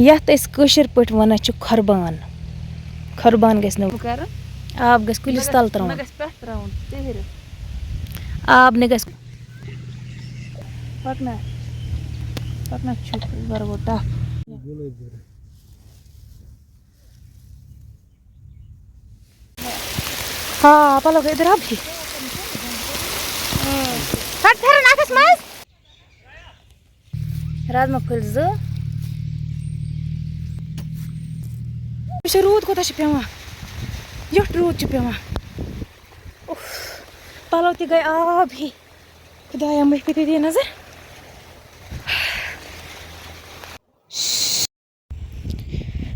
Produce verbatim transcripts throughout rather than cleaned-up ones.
یَتھ أسۍ کٲشِر پٲٹھۍ وَنان چھِ کھۄربان۔ کھۄربان گژھِ نہٕ، بہٕ کَرٕ۔ آب گژھِ کُلِس مگر تَل ترٛاوُن۔ مےٚ گژھِ پٮ۪ٹھ ترٛاوُن تِہرِ۔ آب نہٕ گژھِ۔ پَکنا، پَکنا چھُ، أسۍ بَرو وۄنۍ ٹَپھ۔ ہاں، پَلو گٔے درٛبہٕ ہی۔ ژَٹ پھٮ۪رَن اَتھَس منٛز۔ رازما پھٔلۍ زٕ۔ وٕچھ، روٗد کوٗتاہ چھُ پٮ۪وان، یُتھ روٗد چھُ پٮ۪وان۔ اُف، پَلو تہِ گٔے آب ہی۔ خۄدایا، مُلکہِ تہِ دِ نظر۔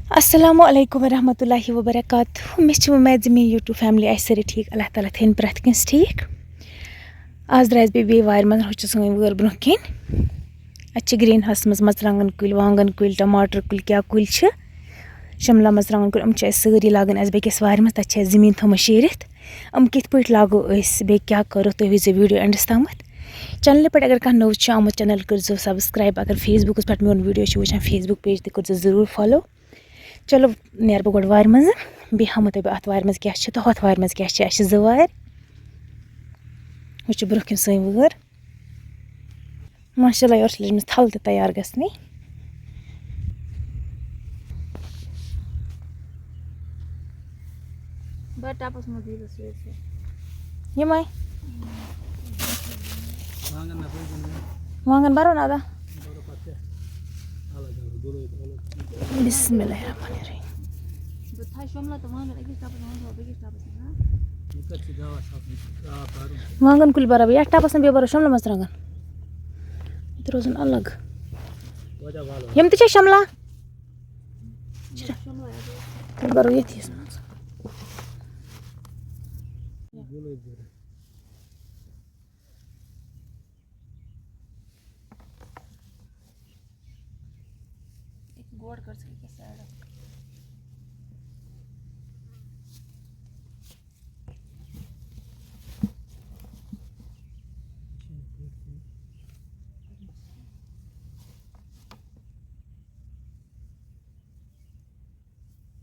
السلام علیکم ورحمۃ اللہ وبرکاتہ۔ مےٚ چھِ وۄمید زِ میٛٲنۍ YouTube family آسہِ سٲرٕے ٹھیٖک، اللہ تعالیٰ تھٲیِن پرٛٮ۪تھ کٲنٛسہِ ٹھیٖک۔ آز درٛایَس بہٕ بیٚیہِ وارِ منٛز، ہُہ چھِ سٲنۍ وٲر برٛونٛہہ کِنۍ۔ اَتہِ چھِ green house منٛز مَرژٕوانٛگَن کُلۍ، وانٛگَن کُلۍ، ٹماٹر کُلۍ، کیٛاہ کُلۍ چھِ، شِملہ مَرژٕوانٛگَن کُلۍ، یِم چھِ اَسہِ سٲری لاگٕنۍ اَسہِ بیٚکِس وارِ منٛز۔ تَتہِ چھِ اَسہِ زٔمیٖن تھٲومٕژ شیٖرِتھ۔ یِم کِتھ پٲٹھۍ لاگو أسۍ، بیٚیہِ کیٛاہ کَرو، تُہۍ وٕچھزیو video endَس تامَتھ۔ Channelہِ پٮ۪ٹھ اگر کانٛہہ نوٚو چھُ آمُت، channel کٔرۍزیو subscribe۔ اگر Facebookَس پٮ۪ٹھ میون video چھُ وٕچھان، Facebook page تہِ کٔرۍزیو ضروٗر follow۔ چلو، نیرٕ بہٕ گۄڈٕ وارِ منٛز، بیٚیہِ ہاوہو تۄہہِ بہٕ اَتھ وارِ منٛز کیٛاہ چھِ تہٕ ہۄتھ وارِ منٛز کیٛاہ چھِ۔ اَسہِ چھِ زٕ وارِ۔ ہُہ چھِ برٛونٛہہ کِنۍ سٲنۍ وٲر۔ ماشاء اللہ، یورٕ چھِ لٔجمٕژ تھل تہِ تیار گژھنہِ۔ بَڑٕ ٹَپَس منٛز دیٖزِ سۭتۍ سۭتۍ۔ یِمَے۔ وانٛگَن نہ بَرو نہٕ اَدا۔ بَرو پَتہٕ پٮ۪ٹھ۔ الگ الگ، گُلٲبۍ الگ۔ بسم اللہ الرحمن الرحیم۔ بہٕ تھاوٕ شِملہ تہٕ وانٛگَن أکِس ٹَپَس منٛز، وانٛگَن بیٚکِس ٹَپَس منٛز، ہا؟ یہِ کَتہِ چھِ دوا چھَکُن؟ آب بَرُن۔ وانٛگَن کُلۍ بَرو بہٕ یَتھ ٹَپَس منٛز، بیٚیہِ بَرو شِملہ مَرژٕوانٛگَن۔ یہِ تہِ روزَن الگ۔ توتہِ وَلہٕ۔ یِم تہِ چھا شِملہ؟ چھِ۔ تیٚلہِ بَرو ییٚتھی منٛز۔ گُلٲبۍ ضوٚرَتھ۔ أکہِ گوڈ کٔرۍ زِ أکِس سایڈَس۔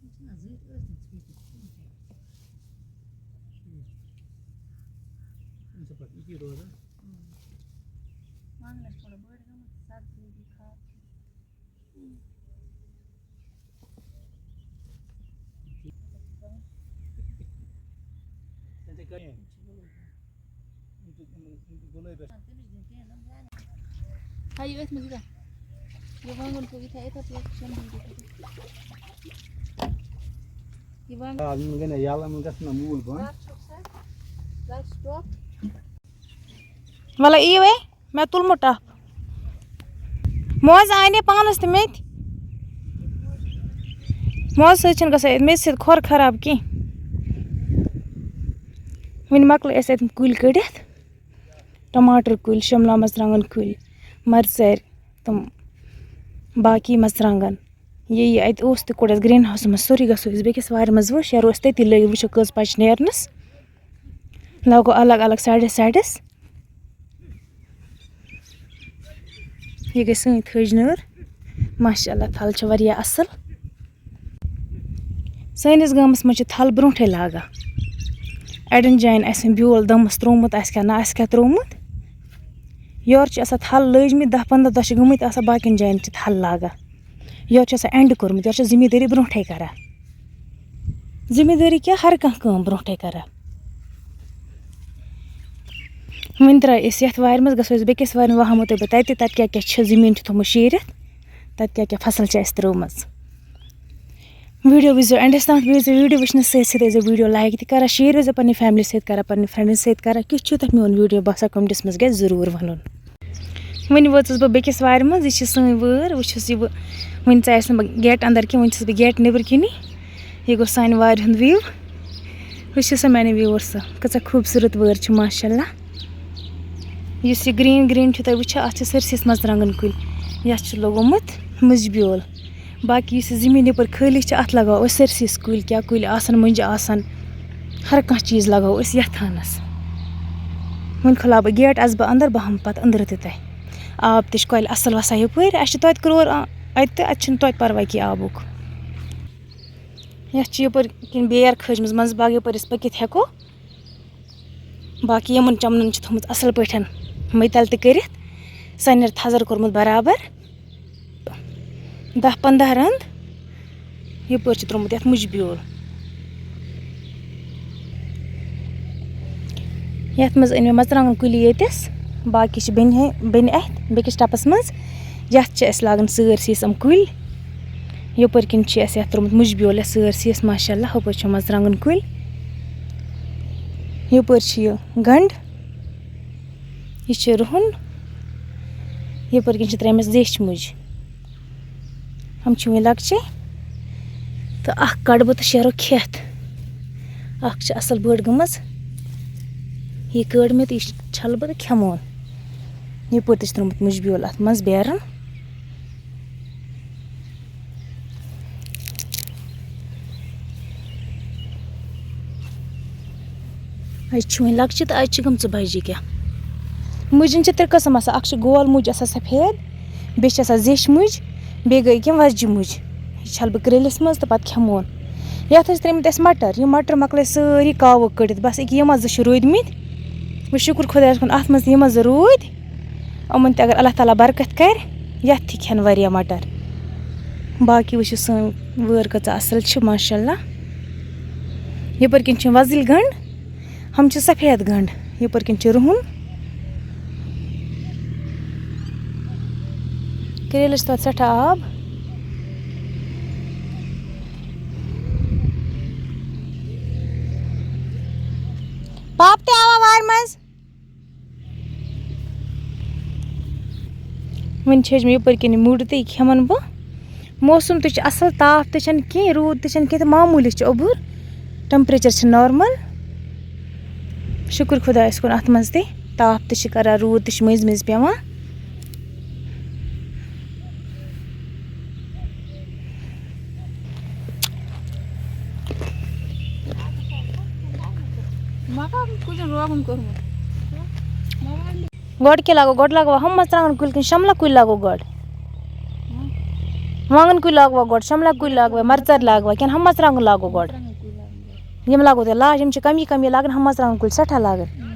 یِم چھِنہ زٕٹھۍ ٲسۍمٕتۍ ژھیٚٹِتھ، یِم چھِ پَتہٕ یِتی روزان۔ وانٛگنَس چھِ تھوڑا بٔڑ گٔمٕژ، سَبزی بیٚیہِ کھاد چھِ۔ تَتہِ کَتہِ؟ تھٲیِو أتھۍ منٛز یہِ، یہِ وانٛگُن تھٲیِو یِتھَے، یِتھَے پٲٹھۍ شۄنٛگِتھ۔ یہِ وانٛگُن۔ آ، یِمَن گٔے نہ یَلہٕ، یِمَن گژھِ نہ موٗل بنٛد۔ وَلہٕ یِیِو ہے، مےٚ تُلمُت ٹَپھ۔ موزٕ اَنے پانَس تہٕ مےٚ تہِ۔ موزٕ سۭتۍ چھِنہٕ گژھان میٚژِ سۭتۍ کھۄر خراب کینٛہہ۔ وٕنہِ مۄکلٲے اَسہِ اَتہِ کُلۍ کٔڑِتھ۔ ٹماٹر کُلۍ، شِملہ مَرژٕوانٛگَن کُلۍ، مَرژٕرۍ، تِم باقٕے مَرژٕوانٛگَن۔ یہِ، یہِ اَتہِ اوس تہِ کوٚڑ اَسہِ green houseَس منٛز سورُے، گژھو أسۍ بیٚکِس وارِ منٛز وۄنۍ، شیرو أسۍ تٔتی، لٲگِو وٕچھو کٔژ پَچہِ نیرنَس۔ لاگو الگ الگ sideس sideس۔ یہِ گٔے سٲنۍ تھٔج نٲر۔ ماشاء اللہ، تھل چھِ واریاہ اَصٕل۔ سٲنِس گامَس منٛز چھِ تھل برونٛٹھٕے لاگان۔ اَڑٮ۪ن جایَن آسہِ بیول دَمَس ترٛوومُت، آسہِ کیٛاہ نہ آسہِ کیٛاہ ترٛوومُت۔ یورٕ چھِ آسان تھل لٲجمٕتۍ، دَہ پنٛداہ دۄہ چھِ گٔمٕتۍ آسان، باقیَن جایَن چھِ تھل لاگان۔ یورٕ چھِ آسان end کوٚرمُت، یورٕ چھِ زٔمیٖندٲری برونٛٹھٕے کَران۔ زٔمیٖندٲری کیٛاہ، ہر کانٛہہ کٲم برونٛٹھٕے کَران۔ وۄنۍ درٛاے أسۍ یَتھ وارِ منٛز، گژھو أسۍ بیٚکِس وارِ منٛز، وۄنۍ ہاوہو تۄہہِ بہٕ تَتہِ، تَتہِ کیٛاہ کیٛاہ چھِ زٔمیٖن چھِ تھوٚمُت شیٖرِتھ، تَتہِ کیٛاہ کیٛاہ فصل چھِ اَسہِ ترٛٲومٕژ۔ Video وٕچھزیو endَس تام، بیٚیہِ ٲسۍزیو video وٕچھنَس سۭتۍ سۭتۍ ٲسۍزیو video like تہِ کَران، share ٲسۍزیو پنٛنہِ family سۭتۍ کَران، پنٛنہِ friendَن سۭتۍ کَران۔ کیُتھ چھُ تۄہہِ میون video باسان، comments منٛز گژھِ ضروٗر وَنُن۔ وۄنۍ وٲژٕس بہٕ بیٚکِس وارِ منٛز، یہِ چھِ سٲنۍ وٲر، وٕچھِو یہِ بہٕ، وٕنہِ ژایَس نہٕ بہٕ gate اَندَر کینٛہہ، وٕنہِ چھَس بہٕ gate نیٚبٕرۍ کِنی۔ یہِ گوٚو سانہِ وارِ ہُنٛد view۔ وٕچھِو سا میٛانہِ viewers، کۭژاہ خوٗبصوٗرت وٲر چھِ، ماشاء اللہ۔ یُس یہِ green green چھُ تۄہہِ وٕچھان، اَتھ چھِ سٲرسٕے مَرژٕوانٛگَن کُلۍ، یَتھ چھُ لوٚگمُت مُجہِ بیول۔ باقٕے یُس یہِ زٔمیٖن یَپٲرۍ خٲلی چھِ، اَتھ لَگاوو أسۍ سٲرسٕے کُلۍ، کیٛاہ کُلۍ آسَن، مۄنٛجہِ آسَن، ہر کانٛہہ چیٖز لَگاوو أسۍ یَتھ تھانَس۔ وۄنۍ کھُلاو بہٕ gate، اَژٕ بہٕ اَندَر، بہٕ ہاوٕ پَتہٕ أنٛدرٕ تہِ تۄہہِ۔ آب تہِ چھُ کۄلہِ اَصٕل وَسان یَپٲرۍ، اَسہِ چھِ توتہِ کرٛور، آ، اَتہِ تہٕ اَتہِ چھُنہٕ توتہِ پَرواے کینٛہہ آبُک۔ یَتھ چھِ یَپٲرۍ کِنۍ بیر کھٲجمٕژ منٛزٕ باغ، یَپٲرۍ أسۍ پٔکِتھ ہٮ۪کو۔ باقٕے یِمَن چَمنَن چھِ تھوٚمُت اَصٕل پٲٹھۍ مٕتٮ۪ل تہِ کٔرِتھ، سَنٮ۪ر تھَزَر کوٚرمُت برابر۔ دَہ پنٛداہ رَنٛد یَپٲرۍ چھِ ترٛوومُت یَتھ مُجہِ بیول۔ یَتھ منٛز أنۍ مےٚ مَرژٕوانٛگَن کُلی ییٚتٮ۪س، باقٕے چھِ بیٚنہِ، بیٚنہِ اَتھِ بیٚکِس ٹَپَس منٛز۔ یَتھ چھِ اَسہِ لاگان سٲرسٕے یِم کُلۍ۔ یَپٲرۍ کِنۍ چھِ اَسہِ یَتھ ترٛوومُت مُجہِ بیول یَتھ سٲرسٕے یَس، ماشاء اللہ۔ ہُپٲرۍ چھِ مَرژٕوانٛگَن کُلۍ، یَپٲرۍ چھِ یہِ گَنٛڈ، یہِ چھِ رُہُن، یَپٲرۍ کِنۍ چھِ ترٛٲومٕژ زیچھِ مُجہِ۔ یِم چھِ وٕنہِ لۄکچے۔ تہٕ اَکھ کَڑٕ بہٕ تہٕ شیرو کھٮ۪تھ۔ اَکھ چھِ اَصٕل بٔڑ گٔمٕژ۔ یہِ کٔڑ مےٚ تہٕ یہِ چھَلہٕ بہٕ تہٕ کھٮ۪مون۔ یَپٲرۍ تہِ چھِ ترٛوومُت مُجہِ بیول اَتھ منٛز بیرَن۔ اَسہِ چھِ وٕنہِ لۄکچہِ تہٕ اَسہِ چھِ گٔمژٕ بَجہِ کیٛاہ۔ مُجَن چھِ ترٛےٚ قٕسٕم آسان، اَکھ چھِ گول مُج آسان سفید، بیٚیہِ چھِ آسان زیچھِ مُج، بیٚیہِ گٔے کینٛہہ وۄزجہِ مُج۔ یہِ چھَلہٕ بہٕ کرٛیٖلِس منٛز تہٕ پَتہٕ کھٮ۪مون۔ یَتھ ٲسۍ ترٛٲومٕتۍ اَسہِ مَٹر، یِم مَٹر مۄکلٲے سٲری کاوٕ کٔڑِتھ، بَس أکیٛاہ یِم زٕ چھِ روٗدۍمٕتۍ۔ وۄنۍ شُکُر خۄدایَس کُن، اَتھ منٛز تہِ یِم زٕ روٗدۍ، یِمَن تہِ اگر اللہ تعالیٰ برکت کَرِ، یَتھ تہِ کھٮ۪ن واریاہ مَٹر۔ باقٕے وٕچھِو سٲنۍ وٲر کۭژاہ اَصٕل چھِ، ماشاء اللہ۔ یَپٲرۍ کِنۍ چھِ وۄزٕلۍ گَنٛڈ، ہُم چھِ سفید گَنٛڈ، یَپٲرۍ کِنۍ چھِ رُہُن۔ کرٛیٖلَس چھِ تَتھ سٮ۪ٹھاہ آب۔ پاپہٕ تہِ آوا وارِ منٛز؟ وۄنۍ چھٔج مےٚ یَپٲرۍ کِنۍ مُڑ تہٕ یہِ کھٮ۪مَن بہٕ۔ موسم تہِ چھُ اَصٕل، تاپھ تہِ چھَنہٕ کینٛہہ، روٗد تہِ چھَنہٕ کینٛہہ تہٕ معموٗلی چھُ اوٚبُر۔ temperature چھِ normal۔ شُکُر خۄدایَس کُن اَتھ منٛز تہِ، تاپھ تہِ چھِ کَران، روٗد تہِ چھِ مٔنٛزۍ مٔنٛزۍ پٮ۪وان۔ مکان کُلٮ۪ن روگُن کوٚرمُت۔ گۄڈٕ کیٛاہ لاگو؟ گۄڈٕ لاگوا ہُم مَرژٕوانٛگَن کُلۍ کِنہٕ شملہ کُلۍ لاگو گۄڈٕ؟ وانٛگَن کُلۍ لاگوا گۄڈٕ، شملہ کُلۍ لاگوا، مَرژٕر لاگوا کِنہٕ ہُم مَرژٕوانٛگَن لاگو گۄڈٕ؟ یِم لاگو تیٚلہِ last، یِم چھِ کَمی کَمی لاگان، ہُم مَرژٕوانٛگَن کُلۍ سٮ۪ٹھاہ لاگان۔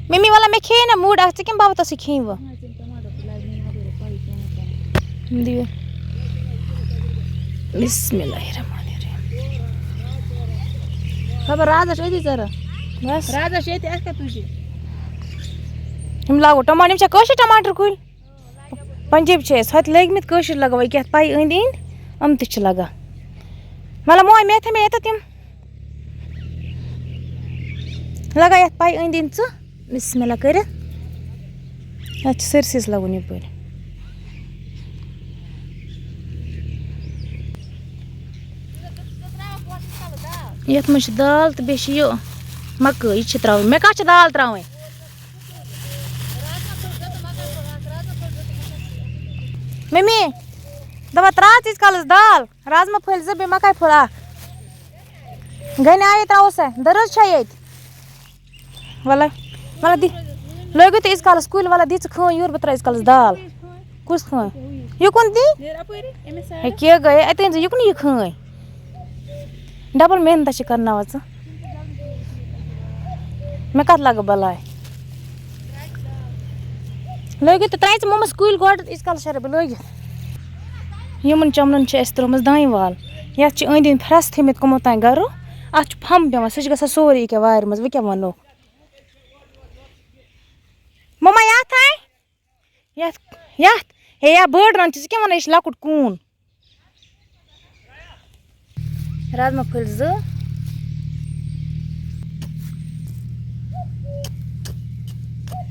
ممی وَلہ مےٚ کھیٚیے نہ موٗڈ اَکھ، ژٕ کَمہِ باپَتھ ٲسٕے کھیٚنۍ وۄنۍ؟ دِیِو۔ بسم اللہ الرحمن الرحیم۔ خبر رازا چھِ أتی ژَران۔ بس۔ رازا چھِ أتی، اَسہِ کَتھ تُجہِ؟ یِم لاگو ٹماٹر، یِم چھا کٲشِرۍ ٹماٹر کُلۍ؟ پنجٲبۍ چھِ اَسہِ، ہۄتہِ لٲگۍ مٕتۍ کٲشِرۍ لَگٲوِتھ یَتھ پَیہِ أنٛدۍ أنٛدۍ، یِم تہِ چھِ لَگان۔ مطلب، موے مےٚ تھٲے مےٚ ییٚتٮ۪تھ یِم۔ لَگا یَتھ پَیہِ أنٛدۍ أنٛدۍ ژٕ۔ بسم اللہ کٔرِتھ۔ اَتھ چھِ سٲرسٕے لَگُن یَپٲرۍ۔ یَتھ منٛز چھِ دال تہٕ بیٚیہِ چھِ یہِ مَکٲے، یہِ چھِ ترٛاوٕنۍ۔ مےٚ کَتھ چھِ دال ترٛاوٕنۍ؟ ممی، دَپان ترٛاو ژٕ ییٖتِس کالَس دال، رازما پھٔلۍ زٕ، بیٚیہِ مَکاے پھوٚل اَکھ۔ گَنہِ آیے ترٛاوو سا، دٔرٕز چھا ییٚتہِ؟ وَلہٕ، وَلہٕ دِ، لٲگِو تُہۍ ییٖتِس کالَس کُلۍ، وَلہٕ دِ ژٕ کھٲنۍ یورٕ، بہٕ ترٛاوٕ ییٖتِس کالَس دال۔ کُس کھٲنۍ؟ یہِ کُن دِ۔ ہے، کیٛاہ گٔے؟ اَتہِ أنۍ زِ یہِ کُن یہِ کھٲنۍ۔ ڈبل محنت چھِ کرناوان ژٕ۔ مےٚ کَتھ لَگہٕ بَلاے؟ لٲگِو تہٕ ترٛاوِ ژٕ مۄمَس کُلۍ گۄڈٕ، ییٖتِس کالَس شَرٕ بہٕ لٲگِتھ۔ یِمَن چَمنَن چھِ اَسہِ ترٛٲومٕژ دانہِ وال۔ یَتھ چھِ أنٛدۍ أنٛدۍ پھرٛس تھٲومٕتۍ کٕمو تام گَرو۔ اَتھ چھُ پھَمب پٮ۪وان، سُہ چھُ گژھان سورُے ییٚکیٛاہ وارِ منٛز۔ وۄنۍ کیٛاہ وَنو؟ مۄما، یَتھ ہاے؟ یَتھ، یَتھ۔ ہے، یا بٔڑ رَن چھِ، ژٕ کیٛاہ وَنان؟ یہِ چھِ لۄکُٹ کوٗن۔ رازما پھٔلۍ زٕ۔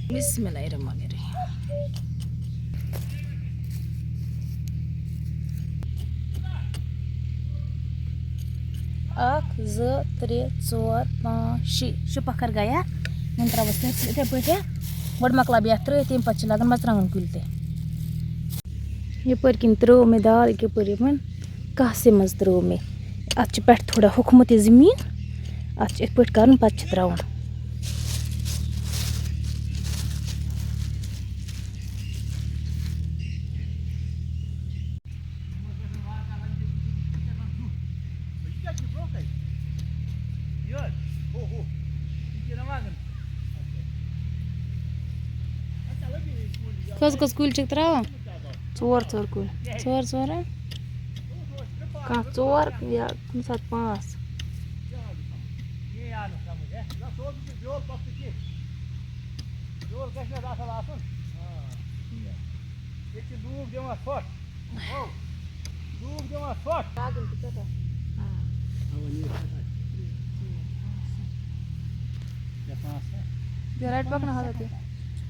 بسم اللہ الرحمن الرحیم۔ اَکھ، زٕ، ترٛےٚ، ژور، پانٛژھ، شےٚ۔ شےٚ پَکھر گٔیہِ۔ وۄنۍ ترٛاوَس تٔتھۍ سۭتۍ یِتھَے پٲٹھۍ۔ گۄڈٕ مۄکلاو بہٕ یَتھ ترٛٲوِتھ، تَمہِ پَتہٕ چھِ لاگان مَرژٕوانٛگَن کُلۍ تہِ۔ یَپٲرۍ کِنۍ ترٛٲو مےٚ دال، یَپٲرۍ یِمَن کاسہِ منٛز ترٛٲو مےٚ۔ اَتھ چھِ پٮ۪ٹھٕ تھوڑا ہوٚکھمُت یہِ زٔمیٖن، اَتھ چھِ یِتھ پٲٹھۍ کَرُن، پَتہٕ چھِ ترٛاوُن۔ کٔژ کٔژ کُلۍ چھِکھ ترٛاوان؟ ژور ژور کُلۍ۔ ژور ژور ہا؟ کانٛہہ ژور یا کُنہِ ساتہٕ پانٛژھ۔ ییٚتہِ چھِ لوٗکھ دِوان ژھۄٹھ۔ ہو۔ لوٗکھ دِوان ژھۄٹھ۔ یہِ رَٹہِ پَکنہٕ حالت یہِ۔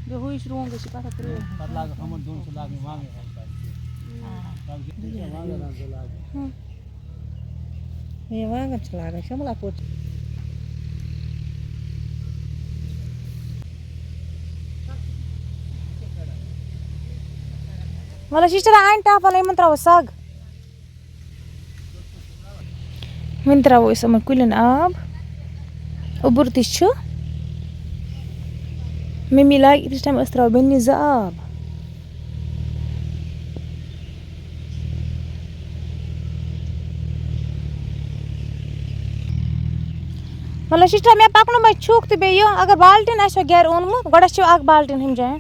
بیٚیہِ ہُہ یہِ چھُ رونٛگ، أسۍ چھِ پَتہٕ ترٛٲوِتھ۔ پَتہٕ لاگَکھ یِمَن دۄن سُہ لاگٕنۍ وانٛگَن ہَن پَتہٕ تہِ۔ آ۔ پَتہٕ چھِ أسۍ وانٛگَن ہَن زٕ لاگٕنۍ۔ ہُم۔ یہِ وانٛگَن چھِ لاگان شُملا پوٚت۔ وَلہٕ، یہِ چھِ چَلان اَنہِ ٹَپھ، وَلہٕ، یِمَن ترٛاوو سَگ۔ وۄنۍ ترٛاوو أسۍ یِمَن کُلٮ۪ن آب۔ اوٚبُر تہِ چھُ۔ مٔمی لاگہِ ییٖتِس ٹایم، أسۍ ترٛاوو بیٚنہِ زٕ آب۔ مطلب، سِسٹر، مےٚ پَکنو مےٚ چھُکھ تہٕ بیٚیہِ یہِ، اگر بالٹیٖن آسہِ ہا گَرِ اوٚنمُت، گۄڈٕ آسہِ ہا اَکھ بالٹیٖن ہُمہِ جایہِ۔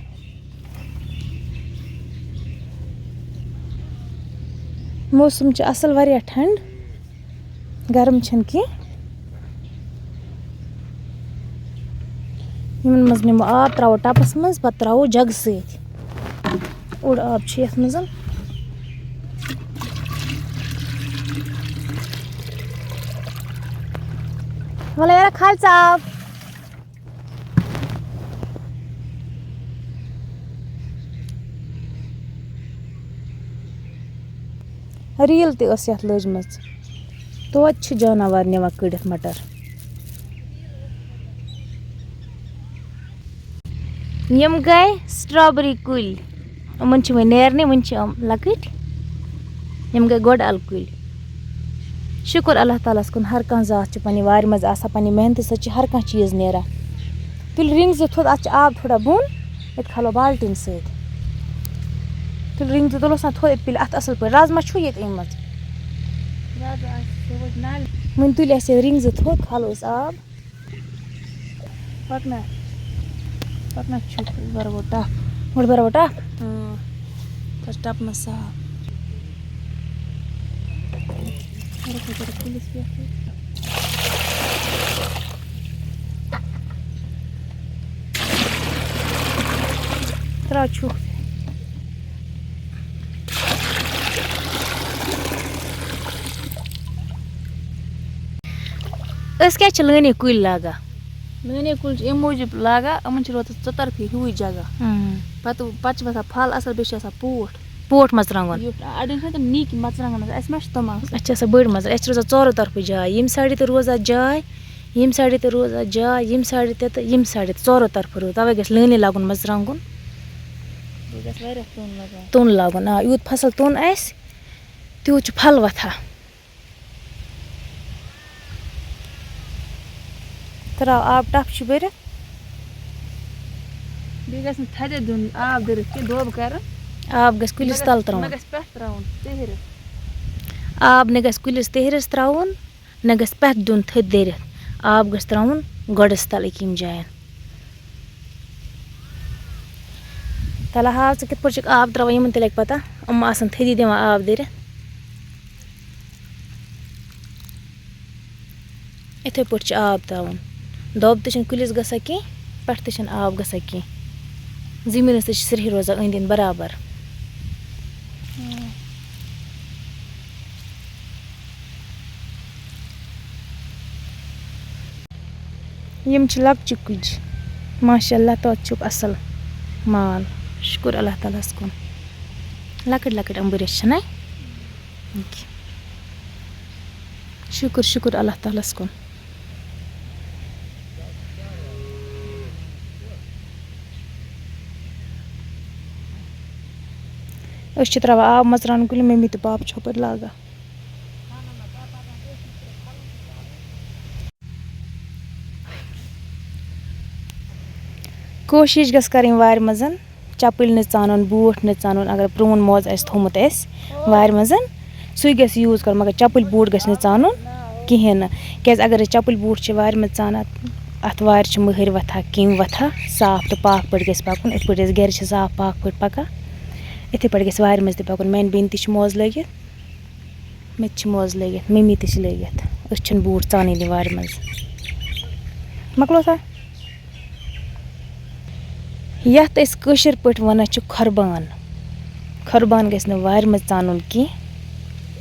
موسم چھُ اصل، واریاہ ٹھنڈ، گرم چھُنہٕ کینٛہہ۔ یِمن منٛز نِمو آب، ترٛاوو ٹَپَس منٛز، پَتہٕ ترٛاوو جگہٕ سۭتۍ۔ اوٚڑ آب چھُ یَتھ منٛز۔ وَلہٕ یارا، کھال ژٕ آب۔ ریٖل تہِ ٲس یَتھ لٔجمٕژ۔ توتہِ چھِ جاناوار نِوان کٔڑِتھ مَٹر۔ یِم گٔے strawberry کُلۍ۔ یِمَن چھِ وۄنۍ نیرنٕے، وٕنہِ چھِ یِم لۄکٕٹۍ۔ یِم گٔے گۄڈٕ اَلہٕ کُلۍ۔ شُکُر اللہ تعالیٰ ہَس کُن، ہر کانٛہہ ذات چھِ پنٛنہِ وارِ منٛز آسان، پنٛنہِ محنتہٕ سۭتۍ چھِ ہر کانٛہہ چیٖز نیران۔ تُلِو رِنٛگ زٕ تھوٚد، اَتھ چھِ آب تھوڑا بۄن، ییٚتہِ کھالو بالٹیٖن سۭتۍ۔ تُلِو رِنٛگ زٕ تُلوس نا تھوٚد، ییٚتہِ پِلہِ اَتھ اَصٕل پٲٹھۍ۔ رازما چھُو ییٚتہِ أنۍ مٕژ؟ رازما آسہِ، سُہ ووت نَلہِ۔ وۄنۍ تُلِو اَسہِ یہِ رِنٛگ زٕ تھوٚد، کھالو أسۍ آب۔ پَکنا، پَکنا چھُ، أسۍ بَرو ٹَپھ۔ گۄڈٕ بَرو ٹَپھ۔ اۭں، تَتھ ٹَپہٕ منٛز صاف۔ بَرو، بَرو کُلِس پٮ۪ٹھ۔ ترٛاو چھُکھ۔ أسۍ کیٛازِ چھِ لٲنی کُلۍ لاگان؟ لٲنی کُلۍ چھِ اَمہِ موٗجوٗب لاگان، یِمَن چھِ روزان ژۄترفی ہیوٗے جگہ۔ اۭں۔ پَتہٕ، پَتہٕ چھِ وَسان پھل اَصٕل، بیٚیہِ چھِ آسان پوٹھ۔ پوٹھ مَرژٕوانٛگُن۔ یُتھ اَڑٮ۪ن چھِ آسان تِم نِکۍ مَرژٕوانٛگُن آسان، اَسہِ ما چھِ تِم آسان؟ اَسہِ چھِ آسان بٔڑۍ مَرژٕ، اَسہِ چھِ روزان ژورو طرفہٕ جاے، ییٚمہِ سایڈٕ تہِ روزان جاے، ییٚمہِ سایڈٕ تہِ روزان جاے، ییٚمہِ سایڈٕ تہِ تہٕ ییٚمہِ سایڈٕ تہِ، ژورو طرفہٕ روزان۔ تَوَے گژھِ لٲنی لاگُن مَرژٕوانٛگُن۔ بیٚیہِ گژھِ واریاہ توٚن لَگان۔ توٚن لاگُن، آ، یوٗت فصل توٚن آسہِ، تیوٗت چھُ پھل وۄتھان۔ ترٛاو آب، ٹَپھ چھُ بٔرِتھ۔ بیٚیہِ گژھِ نہٕ تھدِ دیُن آب بٔرِتھ کینٛہہ، دۄب کَرُن۔ آب گژھِ کُلِس مگر تَل ترٛاوُن۔ مگر گژھِ پٮ۪ٹھ ترٛاوُن تِہرِس۔ آب نہ گژھِ کُلِس تِہرِس ترٛاوُن، نہ گژھِ پٮ۪ٹھ دیُن تھٔدۍ دٔرِتھ۔ آب گژھِ ترٛاوُن گۄڈَس تَل أکۍ یِم جایَن۔ تَلہٕ ہاو ژٕ کِتھ پٲٹھۍ چھِکھ آب ترٛاوان، یِمَن تہِ لَگہِ پَتہ، یِم آسَن تھٔدی دِوان آب دٔرِتھ۔ یِتھَے پٲٹھۍ چھِ آب ترٛاوُن۔ دۄب تہِ چھِنہٕ کُلِس گژھان کینٛہہ، پٮ۪ٹھٕ تہِ چھِنہٕ آب گژھان کینٛہہ۔ زٔمیٖنَس تہِ چھِ سرٛیٚہہِ روزان أنٛدۍ أنٛدۍ برابر۔ یِم چھِ لۄکچہِ کُجہِ۔ ماشاء اللہ، توتہِ چھُکھ اَصٕل مال۔ شُکُر اللہ تعالیٰ ہَس کُن۔ لۄکٕٹۍ لۄکٕٹۍ اَمبٕرۍ چھِنَے؟ شُکُر، شُکُر اللہ تعالیٰ ہَس کُن۔ أسۍ چھِ ترٛاوان آب مَرژٕوانٛگَن کُلٮ۪ن، مٔمی تہٕ پاپہٕ چھِ ہُپٲرۍ لاگان۔ کوٗشِش گژھِ کَرٕنۍ وارِ منٛز چَپٕلۍ نہٕ ژانُن، بوٗٹھ نہٕ ژانُن۔ اگر پرٛون موزٕ آسہِ تھوٚومُت اَسہِ وارِ منٛز، سُے گژھِ یوٗز کَرُن، مگر چَپٕلۍ بوٗٹھ گژھِ نہٕ ژانُن۔ کِہیٖنۍ نہٕ۔ کیٛازِ اگر أسۍ چَپٕلۍ بوٗٹھ چھِ وارِ منٛز ژانان، اَتھ وارِ چھِ مٔہرۍ وۄتھان، کیٚمۍ وۄتھان، صاف تہٕ پاک پٲٹھۍ گژھِ پَکُن۔ یِتھ پٲٹھۍ أسۍ گَرِ چھِ صاف پاک پٲٹھۍ پَکان، یِتھَے پٲٹھۍ گژھِ وارِ منٛز تہِ پَکُن۔ میٛانہِ بیٚنہِ تہِ چھِ موزٕ لٲگِتھ، مےٚ تہِ چھِ موزٕ لٲگِتھ، مِمی تہِ چھِ لٲگِتھ۔ أسۍ چھِنہٕ بوٗٹھ ژانٲنی وارِ منٛز۔ مۄکلو سا؟ یَتھ أسۍ کٲشِر پٲٹھۍ وَنان چھِ کھۄربان۔ کھۄربان گژھِ نہٕ وارِ منٛز ژانُن کینٛہہ۔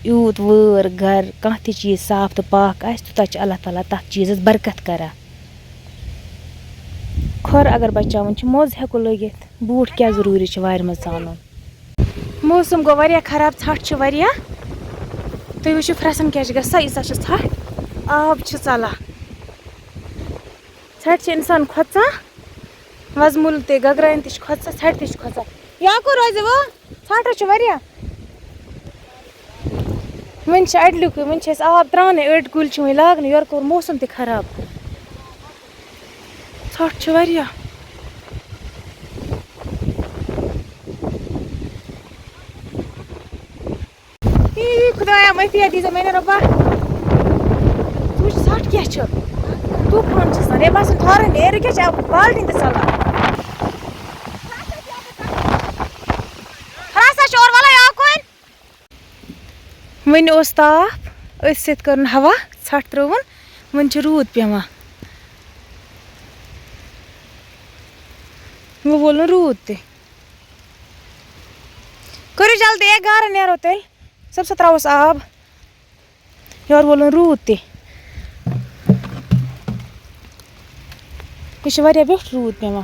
یوٗت وٲر، گَر، کانٛہہ تہِ چیٖز صاف تہٕ پاک آسہِ، تیوٗتاہ چھِ اللہ تعالیٰ تَتھ چیٖزَس برکت کَران۔ کھۄر اگر بَچاوُن چھُ، موزٕ ہٮ۪کو لٲگِتھ، بوٗٹھ کیٛاہ ضروٗری چھُ وارِ منٛز ژانُن؟ موسم گوٚو واریاہ خراب، ژھٹھ چھِ واریاہ۔ تُہۍ وٕچھِو پھرٛٮ۪سَن کیٛاہ چھِ گژھان، ییٖژاہ چھِ ژھٹھ، آب چھِ ژَلان۔ ژھٹھ چھِ اِنسان کھۄژان، وَزمُل تہِ، گگراین تہِ چھِ کھۄژان، ژھٹھ تہِ چھِ کھۄژان۔ یا کوٚر روزِ وۄنۍ، ژھٹھ حظ چھِ واریاہ۔ وۄنۍ چھِ اَڑلیُکُے، وۄنۍ چھِ أسۍ آب ترٛاونَے، أڑۍ کُلۍ چھِ وۄنۍ لاگنَے، یورٕ کوٚر موسم تہِ خراب۔ ژھٹھ چھِ واریاہ۔ اے خۄدایا، معٲفی دیٖزِ مےٚ رۄبا۔ ژٕ وٕچھ ژھٹھ کیٛاہ چھِ۔ طوٗفان چھِ آسان۔ ہے باسان ٹھارٕے نہٕ۔ ہے رُکہِ کیٛاہ چھِ بالٹیٖن تہِ ژَلان۔ رَژھا چھِ اورٕ وَلَے آو کُن۔ وٕنہِ اوس تاپھ، أتھۍ سۭتۍ کٔرٕن ہوا، ژھٹھ ترٛٲوٕن، وٕنہِ چھِ روٗد پٮ۪وان۔ وۄنۍ وولُن روٗد تہِ۔ کٔرِو جلدی، ہے گَرٕ نیرو تیٚلہِ۔ صُبسٕے ترٛاووس آب۔ یورٕ وولُن روٗد تہِ۔ یہِ چھُ واریاہ ویوٚٹھ روٗد پٮ۪وان۔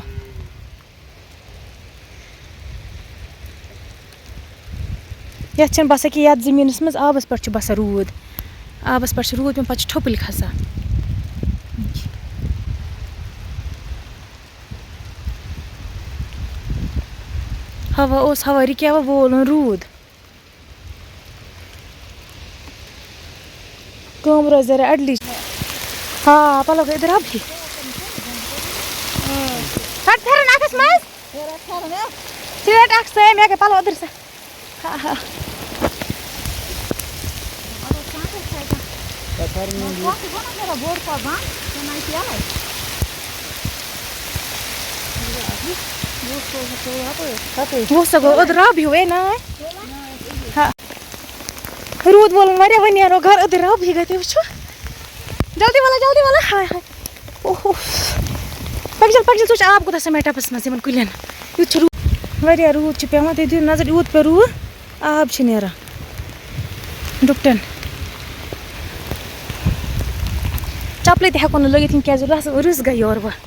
یَتھ چھَنہٕ باسان کہِ یَتھ زٔمیٖنَس منٛز آبَس پٮ۪ٹھ چھُ باسان روٗد۔ آبَس پٮ۪ٹھ چھُ روٗد پٮ۪وان، پَتہٕ چھُ ٹھوٚپٕلۍ کھسان۔ ہوا اوس، ہوا رُکیو، وولُن روٗد۔ کٲم روزِ ذرا اَڑلی۔ ہاں، پَلو گٔے أدٕر اَبہی۔ ژَٹ پھٮ۪رَن اَتھَس منٛز۔ ژیٖرۍ اَکھ سۭتۍ، مےٚ گٔے پَلو أدٕر سا۔ ہاں، ہاں۔ وۄنۍ سا گوٚو أدٕر اَبہی وۄنۍ نا۔ ہاں۔ روٗد وولُن واریاہ، وۄنۍ نیرو گَرٕ، أدٕر رَب یہِ گَتہِ وٕچھِو۔ جلدی وَلا، جلدی وَلا، ہاے ہاے۔ اوہ، اوہ۔ پَکجَل، پَکجَل، ژٕ وٕچھ آب کوٗتاہ چھُ مےٚ ٹَپَس منٛز یِمَن کُلٮ۪ن۔ یُتھ چھُ روٗد۔ واریاہ روٗد چھُ پٮ۪وان، تُہۍ دِیِو نظر، یوٗت پیوٚو روٗد، آب چھُ نیران۔ ڈُپٹَن۔ چَپلہِ تہِ ہٮ۪کو نہٕ لٲگِتھ کِہیٖنۍ، کیٛازِ رَس، رٕس گٔے یورٕ وۄنۍ۔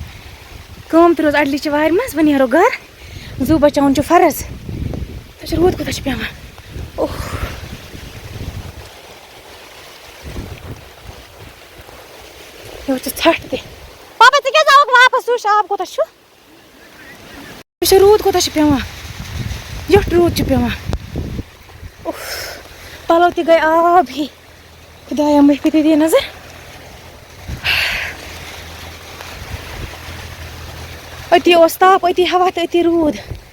کٲم تہِ روٗز اَڑلی چہِ وارِ منٛز، وۄنۍ نیرو گَرٕ۔ زُو بَچاوُن چھُ فرض۔ تُہۍ وٕچھِو روٗد کوٗتاہ چھُ پٮ۪وان۔ اوہ۔ یورٕ چھِ ژھٹھ تہِ۔ پاپا، ژٕ کیٛازِ آوُکھ واپس؟ وٕچھ، آب کوٗتاہ چھُ۔ وٕچھ، روٗد کوٗتاہ چھُ پٮ۪وان۔ یُتھ روٗد چھُ پٮ۪وان۔ اوہ، پَلو تہِ گٔے آب ہی۔ خۄدایا، مےٚ پیٚیہِ نظر۔ أتی اوس تاپھ، أتی ہوا تہٕ أتی روٗد۔